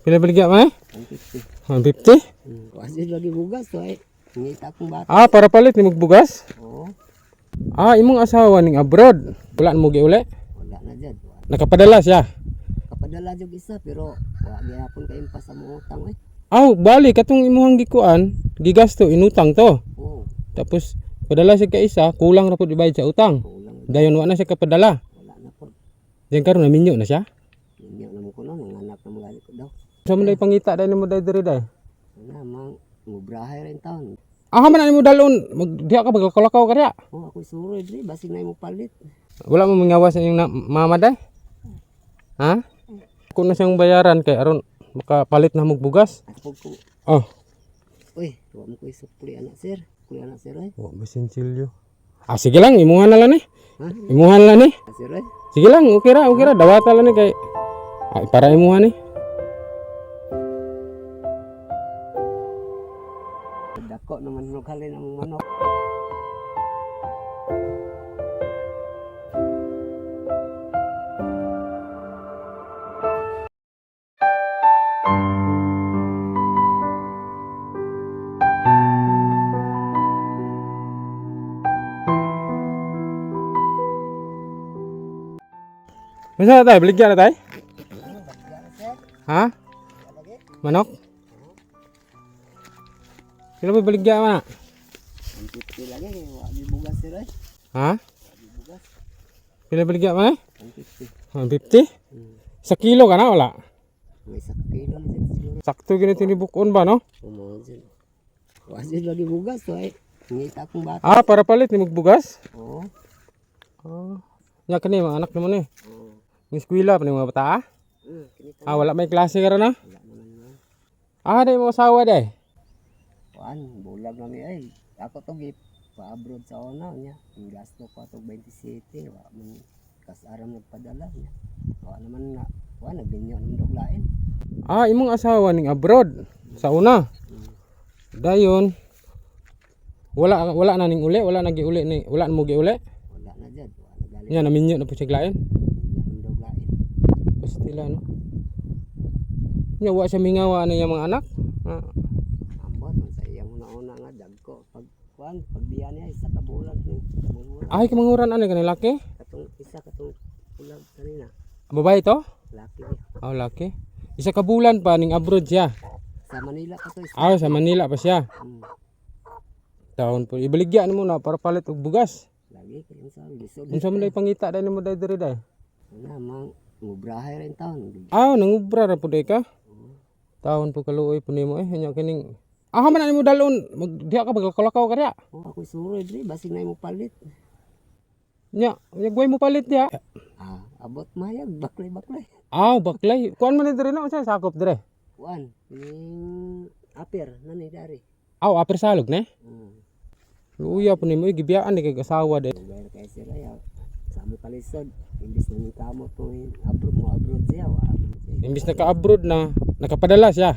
Pila baligya man eh? 150. 150? Kasi lagi bugas to ay. Ngita akong bata. Ah, para palit ni magbugas? Oo. Ah, imong asawa ning abroad. Wala mo giuli. Wala na dyan. Nakapadala siya. Kapadala jud isa pero wa gihapon kay impas sa mga utang eh. Aw, bali katong imuhang gikuan, gigasto inutang to. Oo. Tapos padala siya ka isa, kulang ra pud ibayad sa utang. Kulang. Dayon wa na siya kapadala. Wala na po. Diyan karon naminyo na siya. Ninyo na mo ko no, mga anak na mga ko daw. Sa man day pangita day nimo day diri day. Ana mang mubrahay rin taon. Ah, man na nimo dalon, mag diha ka maglakaw-lakaw ka diha. Oh, ako suroy diri basig na imo palit. Wala mo mangawas sa inyong mama day? Ha? Kung na siyang bayaran kay aron makapalit na magbugas. Ako ko. Oh, Uy, wa mo ko isupli anak sir. Kuli anak sir ay. wa ba sinsilyo? Ah, sige lang, imuha na lang eh. Ha? Imuha na lang eh. Sir ay. Sige lang, okay ra, dawata lang ni kay ay, para imuha ni. Dako naman og halin ang manok. Masa na tayo? Baligya na tayo? Ha? Manok? Sino ba baligya man na? 150 lagi wa di bugas sir ay. Ha? Pila baligya man eh? 150. 150? Sa kilo ka na wala? May isa ka kilo na sir siguro. Sakto ganito ni bukon ba no? Umuon sir. Wa sir lagi bugas to ay. Ngita akong bata. Ah, para palit ni magbugas? Oo. Ah. Nya kani mga anak naman eh. Oo. Ng eskwela pa ni mga bata ah? Kinita. Ah, wala may klase karon na? Wala naman man. Ah, day mo asawa day. Kuan, bulag na mi ay. Ako to gi pa-abroad sa una niya. Ang gasto ko atong 27, wa man kasaram nagpadala niya. Wa naman na, wa nagbinyo naman dog lain. Ah, imong asawa ning abroad sa una. Dayon wala wala na ning uli, wala na giuli ni, wala na mo giuli. Wala na jud, wa na gali. Nya naminyo na po siya lain. Binyo naman dog lain. Pastila no. Nya wa siya mingawa na iyang mga anak. Ah, Ambot man sa iyang una-una nga dagko pag kuan pagbiya niya isa ka bulag ni. Manguran. ay kamanguran ani kanang laki? Katong isa katong bulag kanina. Babae to? Laki niya. Ah, laki. Isa ka bulan pa ning abroad siya. Sa Manila ka to isa. Ah, sa Manila pa siya. Taon po. Ibaligya nimo na para palit og bugas. Lagi kay sa lisod. Unsa man day pangita day nimo day diri day? Ana mang mubrahay rin taon. Ah, nangubra ra pud day ka. Taon po kaluoy po nimo eh nya kining Ah, man na nimo dalon, mag diha ka maglakaw-lakaw ka diha. Oh, ako suroy diri basig na imo palit. Nya, nya guway mo palit diha. Ah, abot mayag baklay-baklay. Ah, baklay. Kuan man ni diri na unsa sakop dire? Kuan, ning apir nani dari. Aw, aper salog ne. Luya po nimo eh, gibiyaan ni kay asawa day. Lugar kay sir ay sa mo kalisod. Imbis na ning kamo to abroad mo abroad siya wa man siya. Imbis naka-abroad na, nakapadala siya.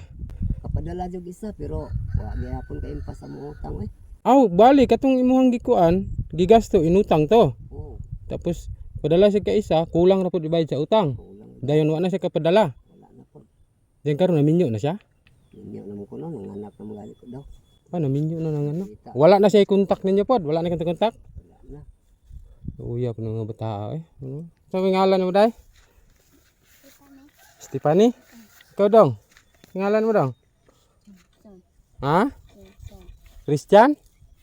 Kapadala jud isa pero wa gihapon kay impas sa mga utang eh. Aw, bali katong imuhang gikuan, gigasto inutang to. Oo, Tapos padala siya ka isa, kulang ra pud ibayad sa utang. kulang Dayon wa na siya kapadala. wala na po. Diyan karon naminyo na siya. Ninyo na mo ko no, mga anak na mga ko daw. Ah, naminyo na nang ano. Kita Wala na siya i-contact ninyo pod, wala na kang contact. wala na. Uya po ng mga bata eh. Ano? Sa so, ngalan mo day? Stephanie. Ikaw dong. Ngalan mo dong? Johnson. Ha? Johnson. Christian?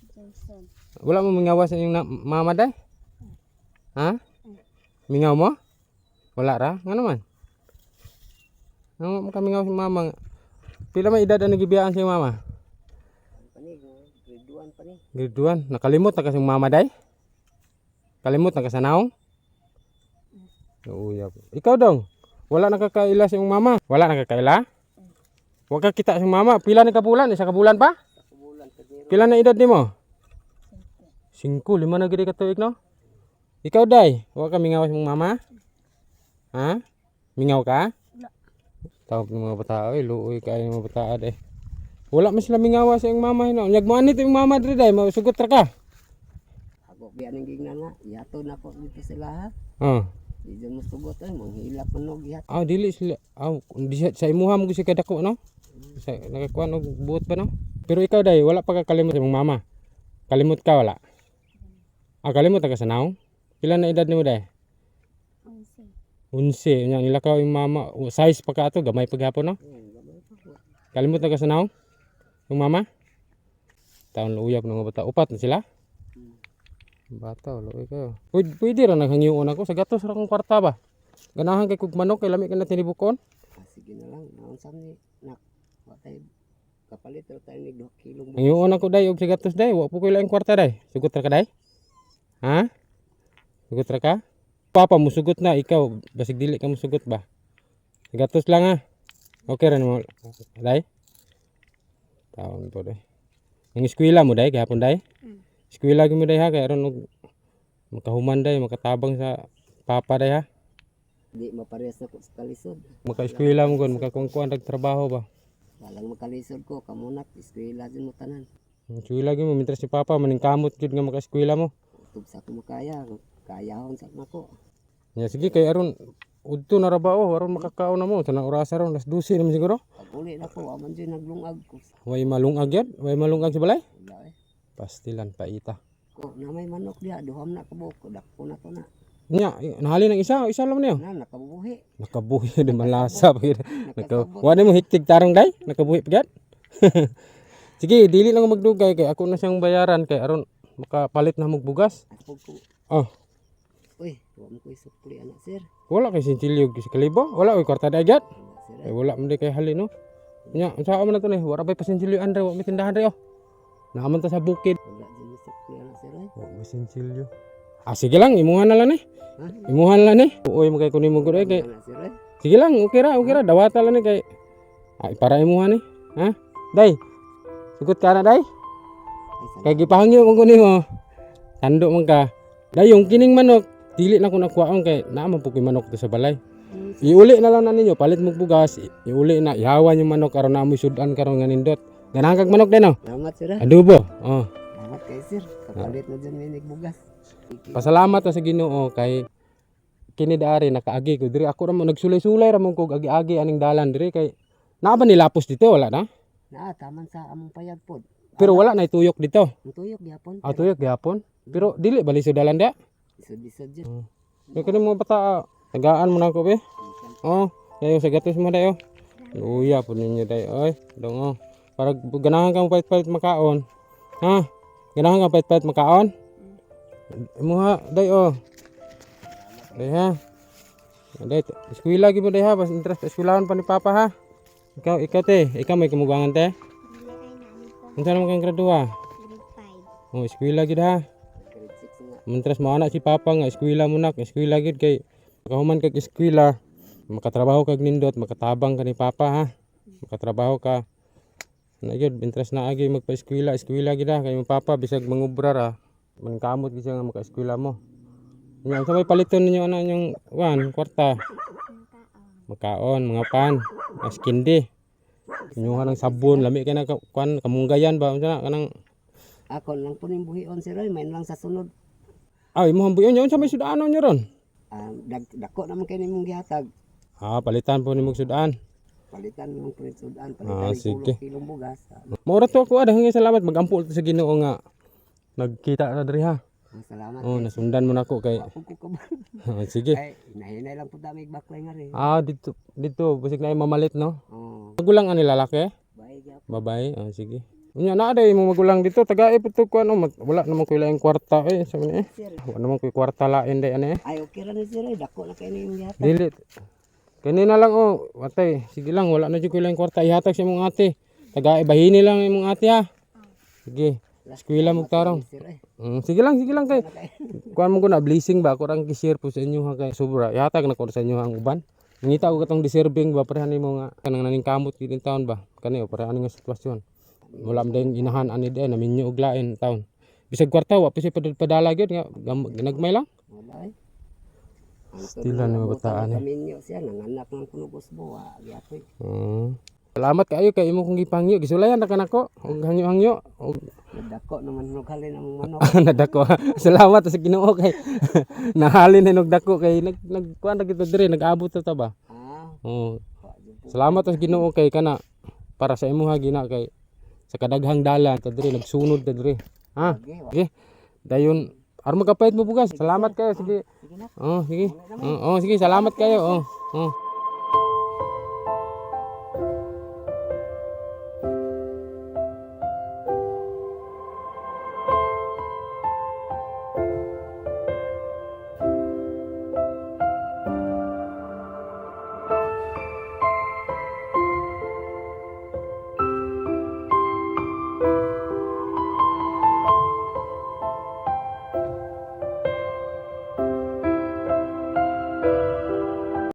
Johnson. Wala mo mingawa sa inyong mama day? Ha? Mingaw mo? Wala ra? Nga naman? Ano mo kamingaw si mama? Pila may edad ang nagibiyaan si mama? Pa ni, grade 1 pa ni. Grade 1. Nakalimot na kasi mama day? Kalimot na ka sa naong? Uya po. Ikaw dong. Wala nakakaila sa iyong mama. Wala nakakaila? Huwag ka kita sa mama. Pila ni kabulan? Isa ka bulan pa? Sa bulan pagiro. Pila na edad nimo? Singko. Lima na gid ka tuig no? Ikaw day. Huwag ka mingaw sa imong mama? Ha? Mingaw ka? Wala. Tawag ng mga bata oy, luoy kayo ng mga bata day. Wala man sila mingawa sa iyong mama hino. Nyag mo anit yung mama diri day, masugot ra ka. Ako biya ning gignan nga, yato na ko dito sila ha. Oh. Di dyan mo sugot ay manghilak man og gihat. Ah, dili sila. Ah, di sa imuha mo gyud siya kadako, no? Sa nakakuan og buot pa, no? Pero ikaw, day, wala pa ka kalimot sa imong mama. Kalimot ka wala? Ah, kalimot ka sa naong? Pila na edad nimo, day? 11. 11. Nya nilakaw yung mama, o, size pa ka ato, gamay pa gihapon, no? Kalimot na ka sa naong? Yung mama? Taon luyab ng mga bata. Upat na sila? Bata, luoy kayo. Pwede, pwede ra naghangyoon ako. Sa gatos ra akong kwarta ba? Ganahan kay kog manok, kay lami ka na tinibukon. Ah, sige na lang, naunsa ni nak. Wa tay kapalit ra tayo ni 2 kilong bugas. Hangyoon ako, day, og sa gatos, day. Wa po koy laing kwarta, day. Sugot ra ka, day? Ha? Sugot ra ka? Papa, musugot na. Ikaw, basig dili ka musugot ba? Sa gatos lang ha. Okay ra nimo, day? Taon po, day. Ang eskwela mo, day, gihapon, day? Eskwela gyud mo, day, ha, kay aron og makahuman, day, makatabang sa papa, day, ha. Di maparehas na ko sa kalisod. Makaeskwela mo gon, makakuan kag trabaho ba. Walang makalisod ko kamunak eskwela din mo tanan. Ang eskwela gyud mo mintras si papa maningkamot gyud nga makaeskwela mo. Utub sa ako makaya, kayahon sa nako. Ya sige, kay aron udto na ra ba oh, aron makakaon na mo tanang orasa ron, alas 12 naman siguro. Pag uli na ko, wa man jud naglungag ko. Way malungag yun, way malungag sa balay. Wala eh. Pastilan paita. Ko na may manok diha, duham na kabuok, dako na to na. Nya, nahali ng isa, isa lang niyo. Na nakabuhi. Nakabuhi di malasa pa gyud. Naka, wa mo hiktig tarong, day, nakabuhi pa gyud. Sige, dili lang ko magdugay kay ako na siyang bayaran kay aron makapalit na mog bugas. Ako ko. Oh, Uy, wa mo ko isukli anak sir. Wala kay sintilyo sa kalibo, wala oy kwarta day gyud. Wala sir. Eh, wala man di kay hali, no. Nya, unsa man na to ni? Wala bay pasinsilyo andre, wa may tindahan re oh. Naaman ta sa bukid. Wala jud mo sukli anak sir ay. Wa may sinsilyo. Ah, sige lang, imuha na lang ni. Ha? Imuha na lang ni. Uoy mo kay kunin mo gud eh, kay. Anak sir ay. Sige lang, okay ra, dawata lang ni kay. Ah, para imuha ni. Ha? Day. Sugot ka na, day. Ay, salamat. Kay gipahangyo mo kunin mo. Tando man ka. Day, yung kining manok, dili na ko nakuhaon kay naa man po ko'y manok to sa balay. Iuli na lang na ninyo, palit mo bugas, iuli na, ihawan yung manok aron na amoy sudan karon nga nindot. Ganahan kag manok din, no? Salamat sir ay. Adobo. Oh. Salamat kay sir. Kapalit na dyan may bugas. Pasalamat ta sa Ginoo kay kini daari nakaagi ko diri. Ako ra mo nagsulay-sulay ra mo kog agi-agi aning dalan diri kay naa ba nilapos dito, wala na? Na taman sa among payag pod. Pero wala na ituyok dito. Ang tuyok gyapon. Ah, tuyok gyapon. Pero dili bali sa dalan dia. Isod-isod jud. Yung kini mga bata, ah, tagaan mo na ako be. Oh, dayo sa gatos mo dayo. Luya po ninyo, dayo. Oy, dong oh. Para ganahan kang palit-palit makaon. Ha? Ganahan kang palit-palit makaon? Imuha, day oh. Day ha. Day, eskwela gyud mo, day, ha. Bas interest eskwelahan pa ni Papa ha. Ikaw, ikaw te, ikaw may kamugangan te. Dili ay namin ko. Unsa naman kang graduwa? Grade 5. Oh, eskwela gyud ha. Grade 6 nga. Mintras mo anak si Papa nga eskwela mo nak, eskwela gyud kay makahuman kag eskwela, makatrabaho kag nindot, makatabang ka ni Papa ha. Makatrabaho ka. Na gyud interest na agi magpa-eskwela, eskwela gyud ha kay mo Papa bisag mangubra ra, mankamot gyud siya nga makaeskwela mo. Nya unsa may paliton ninyo ana inyong wan kwarta? Makaon. Makaon, mga pan, mas kindi. Inyuha ng sabon, lami kay na kuan kamunggayan ba unsa na kanang Ako lang po ning buhion sir ay, main lang sa sunod. Ah, imong buyon unsa may sudanon niyo ron? Ah, dako naman kay nimong gihatag. Ah, palitan po nimo sudan. Palitan mo ng sudan, palitan Ah, ah, sige. kilong bugas. Ah, Maura to ako, ah, daghang salamat, magampo to sa Ginoo nga nagkita na diri ha. salamat. Oh, nasundan mo nako kay Ako ko ba? Sige. Ay, hinahinay lang po dami baklay nga rin. Ah, dito dito basig na mamalit, no. Oh, Magulang ani lalaki? bye gyap. Babae. Ah, sige. Unya na day mo magulang dito taga pud ko ano wala naman ko ilaing kwarta eh sa ni eh. Sir. Wala naman ko kwarta lain day ani eh. Ay, okay ra ni sir ay, dako na kay nimong gihatag. Dili. Kini na lang oh, watay. Sige lang, wala na jud ko ilaing kwarta, ihatag sa imong ate. Taga bahini lang imong ate ha. Sige. Eskwela mo tarong. Sir ay. Sige lang kay kuan mo ko na blessing ba, ako rang gi-share po sa inyo ha kay sobra ihatag na ko sa inyo ang uban. Ngita ko katong deserving ba parehan nimo nga kanang naning kamot gid in taon ba kani o parehan nga sitwasyon. Wala man din inahan ani di naminyo og lain taon. Bisag kwarta wa pa siya padala gyud nga ginagmay lang. Wala ay. Ang Stila ni mga bataan eh. Kaminyo siya, nanganak ng kuno gusbo, wa gyapoy. Salamat kaayo kay imo kong gipangyo. Gisulayan ra kanako og hangyo-hangyo. Og Nadako naman og halin among manok. nadako. Salamat sa Ginoo kay nahalin na og dako kay nag nagkuan ra kita diri, nag-abot ta ta ba. Ah, Oh, wa jud po. salamat sa Ginoo kay kana para sa imuha gina kay sa kadaghang dalan ta diri, nagsunod ta diri. Ha? Sige, wa. Sige. Dayon aron makapait mo bugas. Salamat kayo, sige. Sige na. Oh, sige. Oh, oh, sige, salamat kayo. Oh. Oh.